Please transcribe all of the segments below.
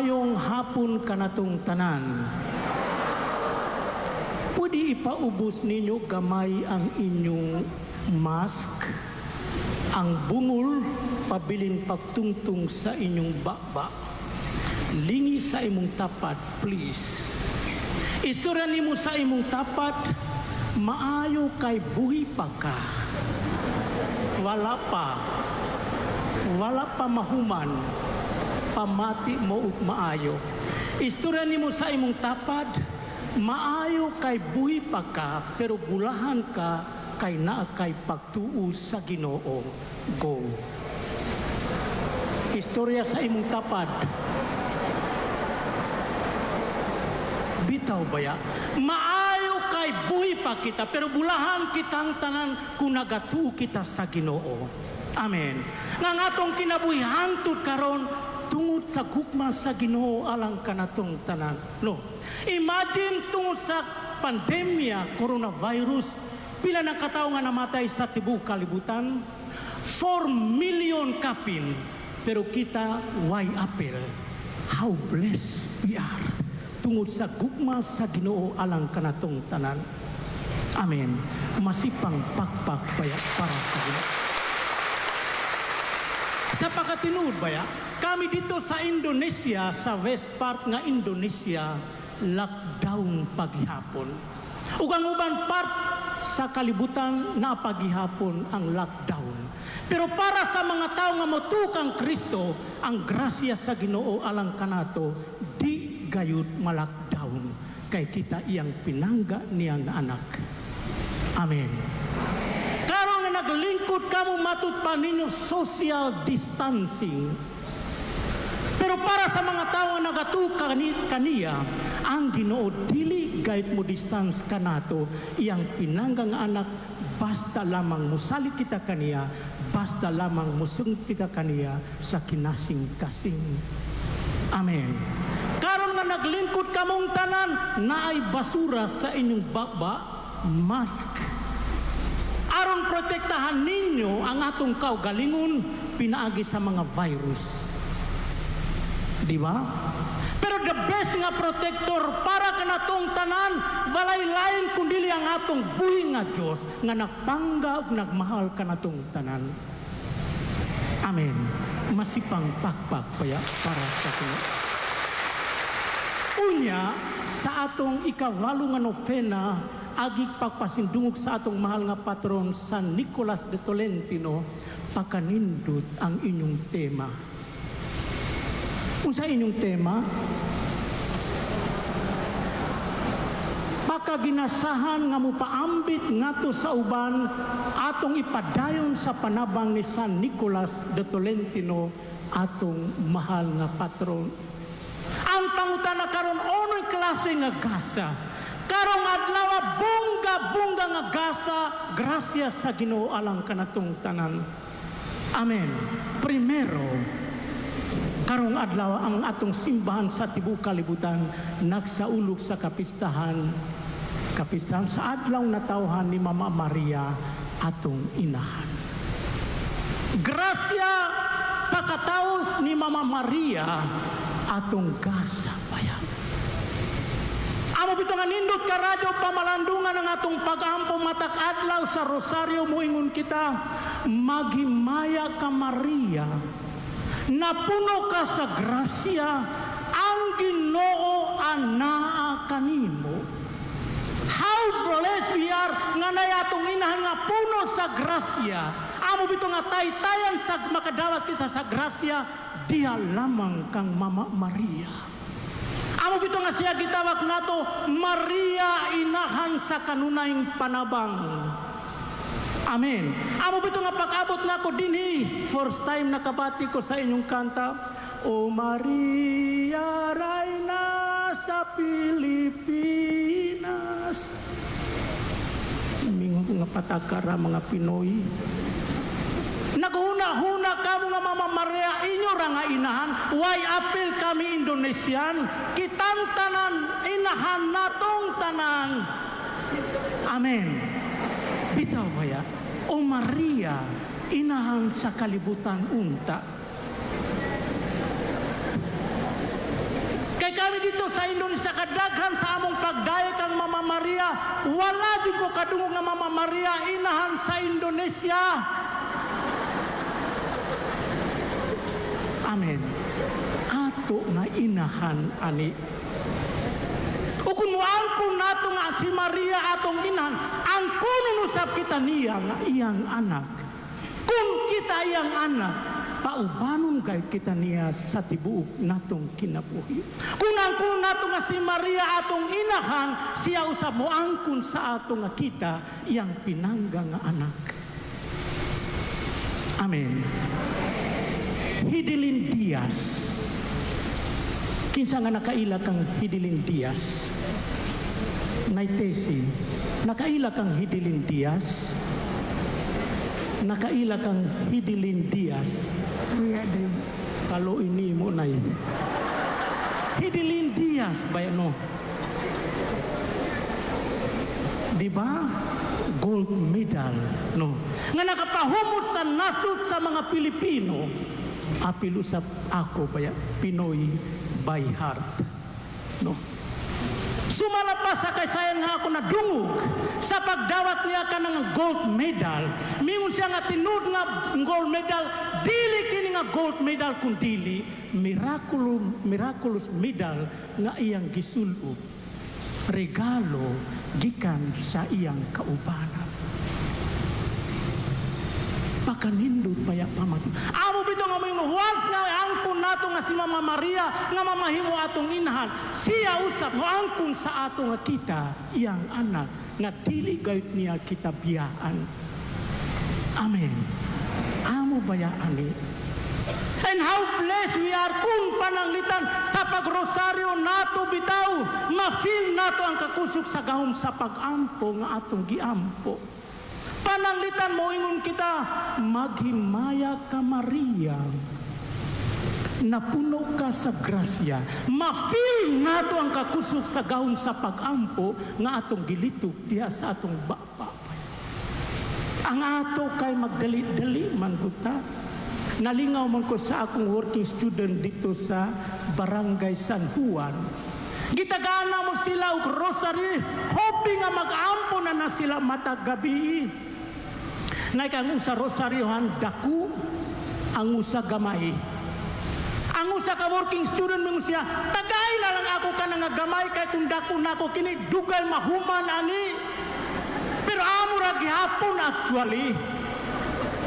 Maayong hapon kanatong tanan. Pwede ipaubos ninyo gamay ang inyong mask, ang bungol pabilin pagtungtong sa inyong baba. Lingi sa imong tapad, please. Istorya nimo sa imong tapad, maayo kay buhi pa ka. Wala pa. Wala pa mahuman. Pamati mo ug maayo. Istorya nimo sa imong tapad, maayo kay buhi pa ka, pero bulahan ka kay naa kay pagtuo sa Ginoo. Go. Istorya sa imong tapad. Bitaw baya? Maayo kay buhi pa kita, pero bulahan kitang tanan kung nagatuo kita sa Ginoo. Amen. Nga ang atong kinabuhi hangtod karon tungod sa gugma sa Ginoo alang kanatong tanan. No. Imagine tungod sa pandemya coronavirus, pila na katawo nga namatay sa tibuok kalibutan? 4 million kapin. Pero kita way apil. How blessed we are tungod sa gugma sa Ginoo alang kanatong tanan. Amen. Masipang pakpak baya para sa Ginoo. Sa pagkatinuod baya, kami dito sa Indonesia, sa west part nga Indonesia, lockdown paghihapon. Ug ang uban parts sa kalibutan na paghihapon ang lockdown. Pero para sa mga tao nga motuo kang Kristo, ang grasya sa Ginoo alang kanato di gayud ma-lockdown kay kita iyang pinangga niyang anak. Amen. Karon nga naglingkod kamo, matud pa ninyo social distancing. Pero para sa mga tao nga nagatuo kaniya, ang Ginoo dili gayud mo distance kanato, iyang pinanggang anak, basta lamang musalig kita kaniya, basta lamang musunod kita kaniya sa kinasing-kasing. Amen. Karon nga naglingkod kamong tanan, naay basura sa inyong baba, mask. Aron protektahan ninyo ang atong kaugalingon pinaagi sa mga virus. Di ba? Pero the best nga protector para kanatong tanan, walay lain kundi ang atong buhi nga Dios nga nagpangga ug nagmahal kanatong tanan. Amen. Masipang pakpak paya para sa Ginoo. Unya, sa atong ikawalo nga novena, agi pagpasindungog sa atong mahal nga patron San Nicolas de Tolentino, pakanindot ang inyong tema. Unsa inyong tema? Pakaginasahan nga mopaambit ngadto sa uban, atong ipadayon sa panabang ni San Nicolas de Tolentino, atong mahal nga patron. Ang pangutana karon, unoy klase nga gasa? Karong adlaw, bongga-bongga nga gasa, grasya sa Ginoo alang kanatong tanan. Amen. Primero, karong adlaw ang atong simbahan sa tibuok kalibutan nagsaulog sa kapistahan sa adlaw natawhan ni Mama Maria atong inahan. Grasya pakataos ni Mama Maria atong gasa baya. Amo bitaw nga nindot ka radyo pamalandungan ang atong pag-ampo matag adlaw sa Rosaryo, moingon kita, "Maghimaya ka Maria, napuno ka sa grasya, ang Ginoo anaa kanimo." How blessed we are nga naay atong inahan nga puno sa grasya. Amo bitaw nga taytayan sa makadawat kita sa grasya diha lamang kang Mama Maria. Amo bitaw nga siya gitawag nato Maria inahan sa kanunayng panabang. Amen. Amo bitaw nga pag-abot nako dinhi, first time nakabati ko sa inyong kanta, "O Maria, Reyna sa Pilipinas." Mingon ko nga patakara mga Pinoy. Naghuna-huna kamo nga Mama Maria inyo ra nga inahan, why apil kami Indonesian, kitang tanan inahan natong tanan. Amen. Bitaw baya? O Maria, inahan sa kalibutan unta. Kay kami dito sa Indonesia, kadaghan sa among pagdayeg kang Mama Maria, wala jud ko kadungog nga Mama Maria inahan sa Indonesia. Amen. Ato nga inahan ani. O kung moangkon nato nga si Maria atong inahan, angkonon usab kita niya nga iyang anak. Kung kita iyang anak, paubanon kay kita niya sa tibuok natong kinabuhi. Kung angkon nato nga si Maria atong inahan, siya usab moangkon sa ato nga kita iyang pinangga nga anak. Amen. Hidilyn Diaz. Kinsa nga nakaila kang Hidilyn Diaz? Naitesi. Nakaila kang Hidilyn Diaz? Nakaila kang Hidilyn Diaz? Kuya Dave. Kalo ini mo nay. Hidilyn Diaz ba no? Di ba? Gold medal, no? Nga nakapahumot sa nasod sa mga Pilipino. Apil usab ako baya, Pinoy by heart, no? Sumala pa sa kaysayan nga ako nadungog sa pagdawat niya kanang gold medal. Mingon siya nga tinud nga gold medal, dili kini nga gold medal kun dili miraculous medal nga iyang gisulob. Regalo gikan sa iyang kaubanan. Pakanindot baya pamat. Amo bitaw nga moingon once nga angkon nato nga si Mama Maria nga mamahimo atong inahan, siya usab mo angkon sa ato nga kita iyang anak nga dili gayud niya kita biyaan. Amen. Amo baya ani. And how blessed we are kung pananglitan sa pagrosaryo nato bitaw, ma-feel nato ang kakusog sa gahom sa pag-ampo nga atong giampo. Pananglitan mo ingon kita, maghimaya ka Maria, napuno ka sa grasya. Ma-feel nato ang kakusog sa gahom sa pag-ampo nga atong gilitog diha sa atong baba. Ang ato kay magdali-dali man gud ta. Nalingaw man ko sa akong working student dito sa Barangay San Juan. Gitagana mo sila og rosary, hoping nga mag-ampo na na sila matag gabi. Nay kang usa rosaryohan dako, ang usa gamay. Ang usa ka working student mo siya, tagay na lang ako kana nga gamay kay kung dako nako kini dugay mahuman ani. Pero amo ra gihapon actually.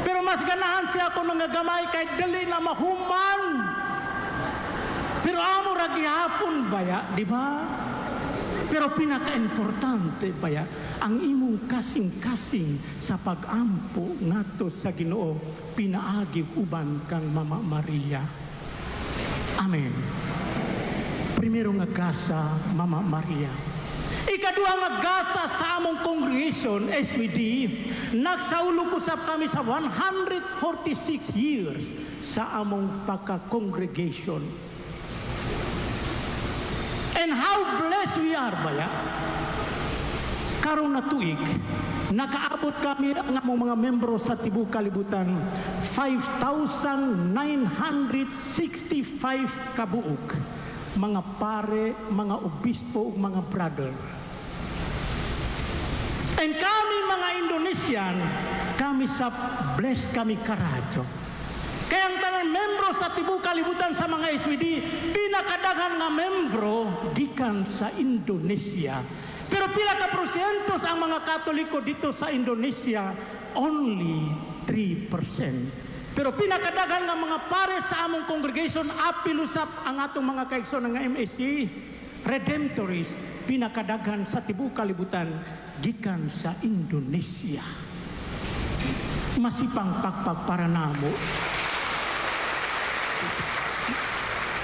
Pero mas ganahan siya ako nga gamay kay dali na mahuman. Pero amo ra gihapon baya, di ba? Pero pinaka-importante baya, ang imong kasing-kasing sa pag-ampo ngadto sa Ginoo pinaagi uban kang Mama Maria. Amen. Primero nga gasa, Mama Maria. Ikaduha nga gasa sa among congregation, SVD, nagsaulog usab kami sa 146 years sa among pagka-congregation. And how blessed we are, baya. Karon na tuig, nakaabot kami ang among mga membro sa tibuok kalibutan, 5,965 kabuok. Mga pare, mga obispo, ug mga brother. And kami mga Indonesian, kami sa blessed kami karadyo. Kaya ang tanan membro sa tibuok kalibutan sa mga SVD, pinakadaghan nga membro gikan sa Indonesia. Pero pila ka porsientos ang mga Katoliko dito sa Indonesia? Only 3%. Pero pinakadaghan nga mga pare sa among congregation, apil usab ang atong mga kaigsoon nga MSC, Redemptorist, pinakadaghan sa tibuok kalibutan gikan sa Indonesia. Masipang pakpak para namo.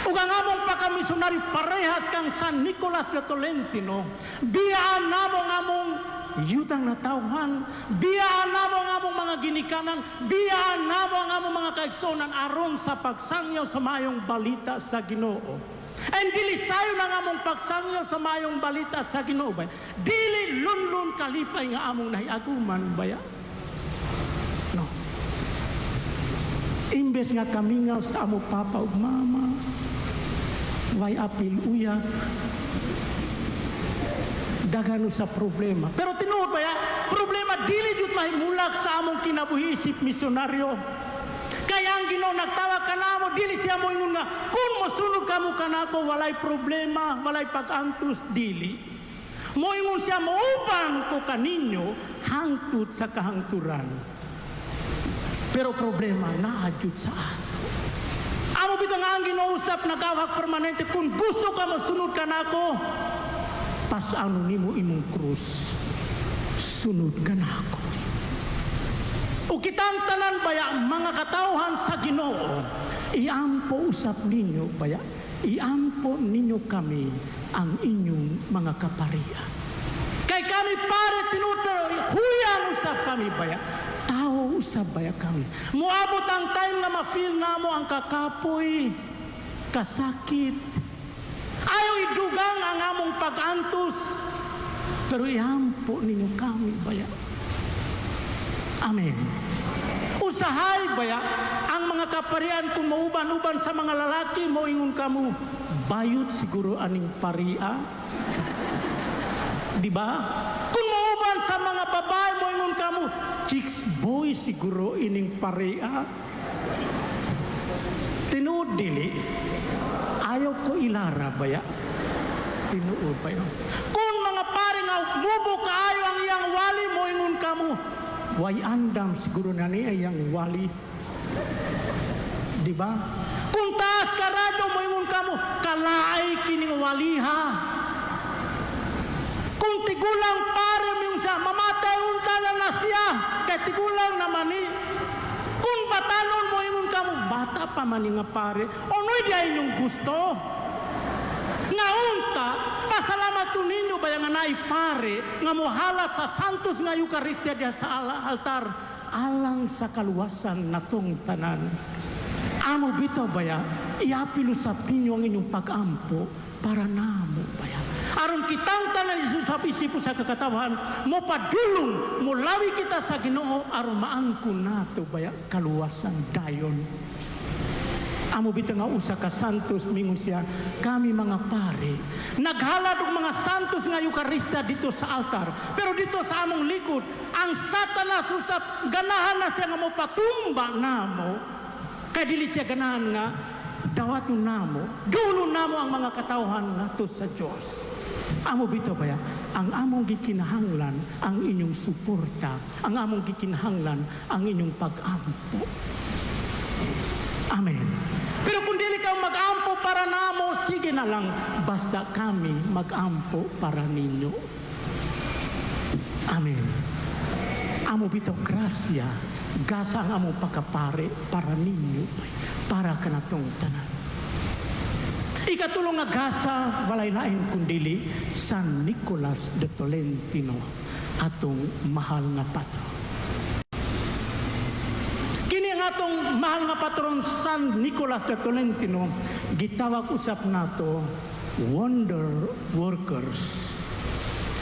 Ug ang among pagkamisyonaryo parehas kang San Nicolas de Tolentino, biyaan namo ang among yutang natawhan, biyaan namo ang among mga ginikanan, biyaan namo ang among mga kaigsonan aron sa pagsangyaw sa mayong balita sa Ginoo. And dili sayon ang among pagsangyaw sa mayong balita sa Ginoo ba? Dili lunlun kalipay nga among nahiaguman baya. No. Imbes nga kamingaw sa amo papa ug mama, Way apil uya. Daghan sa problema. Pero tinuod ba ya, problema dili jud mahimulak sa among kinabuhi isip misyonaryo. Kaya ang Ginoo nagtawag kanamo, dili siya moingon nga kung mosunod kamo kanako walay problema, walay pag-antos, dili. Moingon siya, "Mouban ko kaninyo hangtod sa kahangturan." Pero problema naa jud sa ato. Amo bitaw nga ang Ginoo usab nagawhak permanente, "Kung gusto ka mosunod kanako, pas-anon nimo imong krus, sunod kanako." O kitang tanan baya, mga katawhan sa Ginoo, iampo usap ninyo baya, iampo ninyo kami ang inyong mga kaparian. Kay kami pare, tinuod, pero huyang usap kami baya. Tao usap baya kami. Muabot ang time nga ma-feel namo ang kakapoy, kasakit. Ayaw idugang ang among pag-antos. Pero iampo ninyo kami baya. Amen. Usahay baya, ang mga kaparian kung mauban-uban sa mga lalaki, moingon kamo, "Bayot siguro aning paria." Di ba? Kung mauban sa mga babae, moingon kamo, "Chicks boy siguro ining paria." Tinuod dili? Ayaw ko ilara baya. Tinuod ba yun? Kung mga pare nga mubo kaayo ang iyang wali, moingon kamo, "Way andam siguro na niya iyang wali." Di ba? Kung taas karadyo, moingon kamo, "Kalaay kining waliha." Kung tigulang pare, moingon siya, "Mamatay unta na na siya, kay tigulang naman ni." Kung batanon, moingon kamo, "Bata pa man ni nga pare." Unoy di ay inyong gusto? Nga unta, pasalamat to ninyo ba nga naay pare nga mohalat sa Santos nga Eucharistia diha sa altar alang sa kaluwasan natong tanan. Amo bitaw baya, iapil usab ninyo ang inyong pag-ampo para namo baya. Aron kitang tanan Jesus sa isipo sa kakatawahan, mo padulong, mo lawi kita sa Ginoo aron maangkon nato baya kaluwasan dayon. Amo bitaw nga usa ka santos, mingon siya, "Kami mga pare, naghalad og mga santos nga Eucharistia dito sa altar. Pero dito sa among likod, ang Satanas usap ganahan na siya nga mopatumba namo. Kay dili siya ganahan nga dawaton namo, dulo namo ang mga katawhan ngadto sa Dios." Amo bitaw baya, ang among gikinahanglan ang inyong suporta, ang among gikinahanglan ang inyong pag-ampo. Amen. Pero kung dili ka mag-ampo para namo, sige na lang. Basta kami mag-ampo para ninyo. Amen. Amo bitaw grasya, gasa ang among pagkapare para ninyo, para kanatong tanan. Ikatulong nga gasa, walay lain kundili San Nicolas de Tolentino, atong mahal nga patron. Kini ang atong mahal nga patron San Nicolas de Tolentino, gitawag usap nato wonder workers.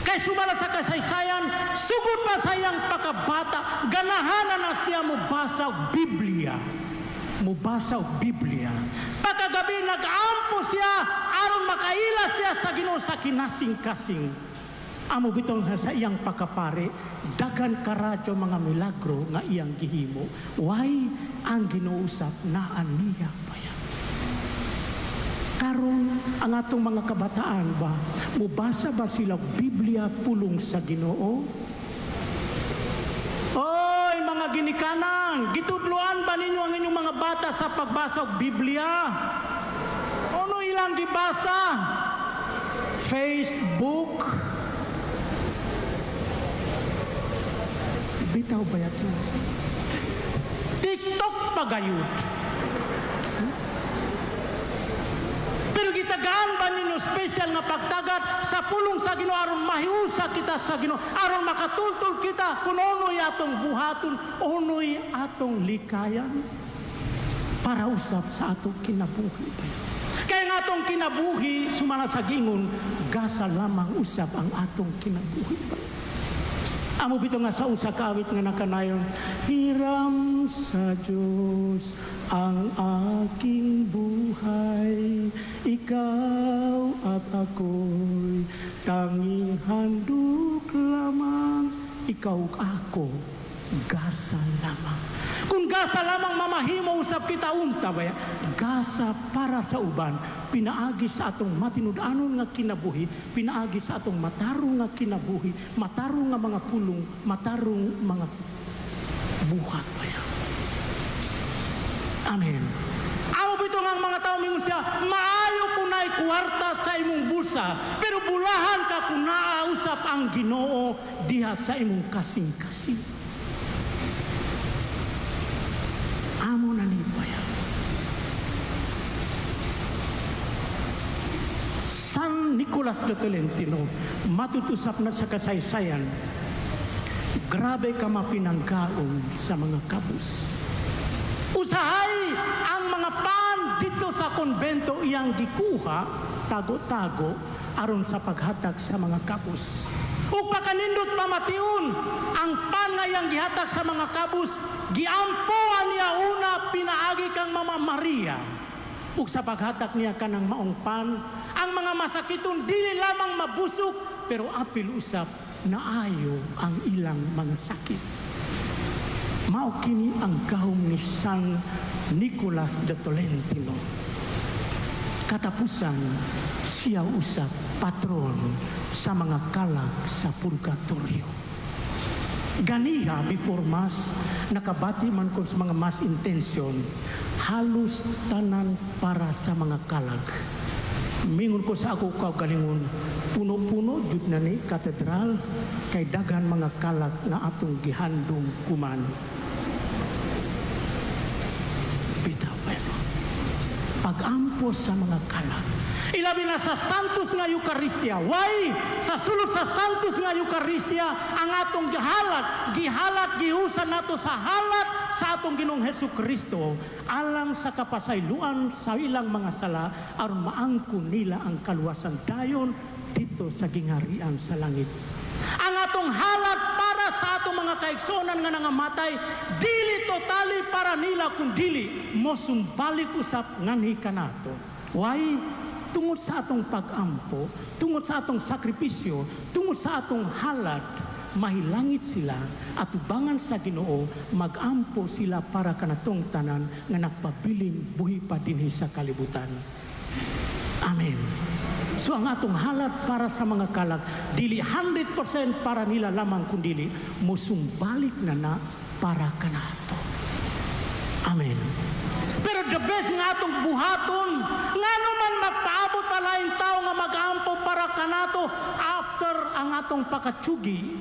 Kay sumala sa kasaysayan, sugod pa sa iyang pagkabata, ganahanan na siya mobasa og Biblia. Mobasa og Biblia. Pagkagabi nag-ampo siya aron makaila siya sa Ginoo sa kinasing-kasing. Amo bitaw sa iyang pagkapare, daghan karadyo mga milagro nga iyang gihimo. Why? Ang Ginoo usab naa niya baya. Karon ang atong mga kabataan ba, mubasa ba sila og Biblia, pulong sa Ginoo? Oy, mga ginikanan, gitudloan ba ninyo ang inyong mga bata sa pagbasa og Biblia? Ano ilang gibasa? Facebook. Bitaw ba yato? TikTok pagayud. Pero gitagaan ba ninyo special nga pagtagat sa pulong sa Ginoo aron mahiusa kita sa Ginoo, aron makatultol kita kung unoy atong buhaton, unoy atong likayan para usab sa atong kinabuhi ba? Kaya nga atong kinabuhi sumala sa gingon, gasa lamang usab ang atong kinabuhi ba? Amo bitaw nga sa usa ka awit nga nakanayon, "Hiram sa Diyos ang aking buhay, ikaw at ako'y tanging handog lamang." Ikaw ug ako, gasa lamang. Kung gasa lamang, mamahimo usab kita unta baya. Gasa para sa uban, pinaagi sa atong matinud-anon nga kinabuhi, pinaagi sa atong matarong nga kinabuhi, matarong nga mga pulong, matarong mga buhat baya. Amen. Amo bitaw nga ang mga tao mingon siya, "Maayo kung naay kwarta sa imong bulsa, pero bulahan ka kung naa usab ang Ginoo diha sa imong kasing-kasing." Amo na ni baya. San Nicolas de Tolentino, matutusap na sa kasaysayan, grabe ka mapinanggaon sa mga kabus. Usahay ang mga pan dito sa konbento iyang gikuha tago-tago aron sa paghatag sa mga kabus. Ug pagkanindot pamation, ang pan nga iyang gihatag sa mga kabus, giampoan niya una pinaagi kang Mama Maria. Ug sa paghatag niya kanang maong pan, ang mga masakiton dili lamang mabusog, pero apil usab naayo ang ilang mga sakit. Mao kini ang gahom ni San Nicolas de Tolentino. Katapusan, siya usab patron sa mga kalag sa purgatorio. Ganiha before Mass, nakabati man ko sa mga mass intention, halos tanan para sa mga kalag. Mingon ko sa ako kaugalingon, puno-puno jud na ni katedral kay daghan mga kalag nga atong gihandong kuman. Bitaw ba? Pag-ampo sa mga kalag. Ilabi na sa Santos nga Eucharistia. Why? Sa sulod sa Santos nga Eucharistia, ang atong gihalat, gihalat, gihusan nato sa halat sa atong Ginoong Hesus Kristo alang sa kapasayloan sa ilang mga sala aron maangkon nila ang kaluwasan dayon dito sa gingharian sa langit. Ang atong halat para sa atong mga kaigsuonan nga nangamatay, dili totally para nila kundili mosumbalik usab nganhi kanato. Why? Tungod sa atong pag-ampo, tungod sa atong sakripisyo, tungod sa atong halad, mahilangit sila at ubangan sa Ginoo, magampo sila para kanatong tanan nga nagpabilin buhi pa dinhi sa kalibutan. Amen. So ang atong halat para sa mga kalag, dili 100% para nila lamang kundili mosumbalik na na para kanato. Amen. Pero the best nga atong buhaton, ngano man magpaabot pa laing tao nga mag-ampo para kanato after ang atong pakatsugi,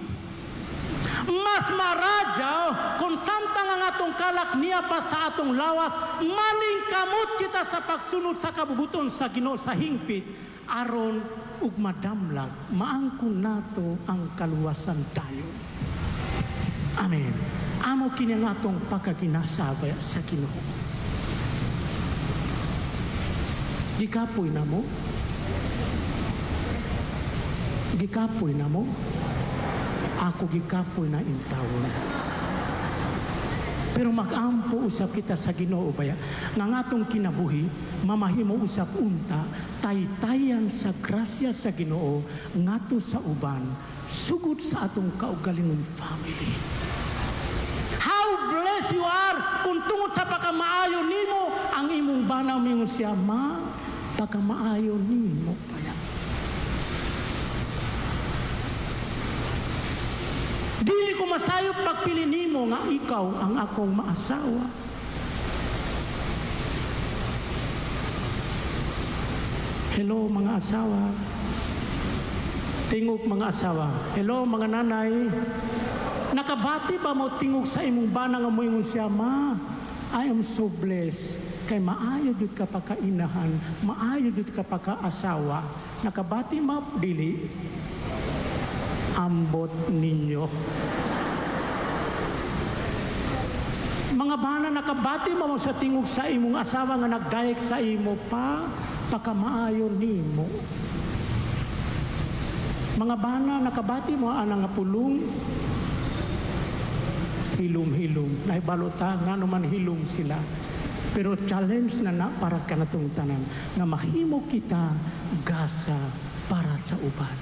mas maradyaw kung samtang ang atong kalak niya pa sa atong lawas, maningkamot kita sa pagsunod sa kabubuton sa Ginoo sa hingpit aron ug madamlag maangkon nato ang kaluwasan dayon. Amen. Amo kini ang atong pagkaginasaba sa Ginoo. Gikapoy na mo. Gikapoy na mo. Ako gikapoy na intawon. Pero mag-ampo usab kita sa Ginoo baya. Nga ang atong kinabuhi, mamahimo usab unta, taytayan sa grasya sa Ginoo ngadto sa uban, sugod sa atong kaugalingon family. How blessed you are kung tungod sa pagkamaayo nimo ang imong bana mingon siya, "Ma, pagkamaayo nimo baya." Dili ko masayop pagpili nimo nga ikaw ang akong maasawa. Hello mga asawa. Tingog mga asawa. Hello mga nanay. Nakabati ba mo tingog sa imong bana nga moingon siya, "Ma, I am so blessed kay maayo jud ka pagkainahan, maayo jud ka pagkaasawa." Nakabati ma dili? Ambot ninyo. Mga bana, nakabati mo sa tingog sa imong asawa nga nagdayeg sa imo pa, "Pakamaayo nimo"? Mga bana, nakabati mo ana nga pulong? Hilom-hilom. Nahibalo ta ngano man hilom sila. Pero challenge na na para kanatong tanan nga mahimo kita gasa para sa uban.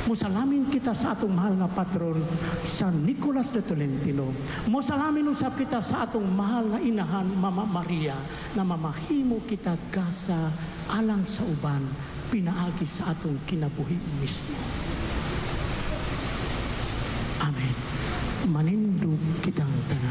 Musalamin kita sa atong mahal nga patron, San Nicolas de Tolentino. Musalamin usab kita sa atong mahal nga inahan, Mama Maria, na mamahimo kita gasa alang sa uban pinaagi sa atong kinabuhi mismo. Amen. Manindog kitang tanan.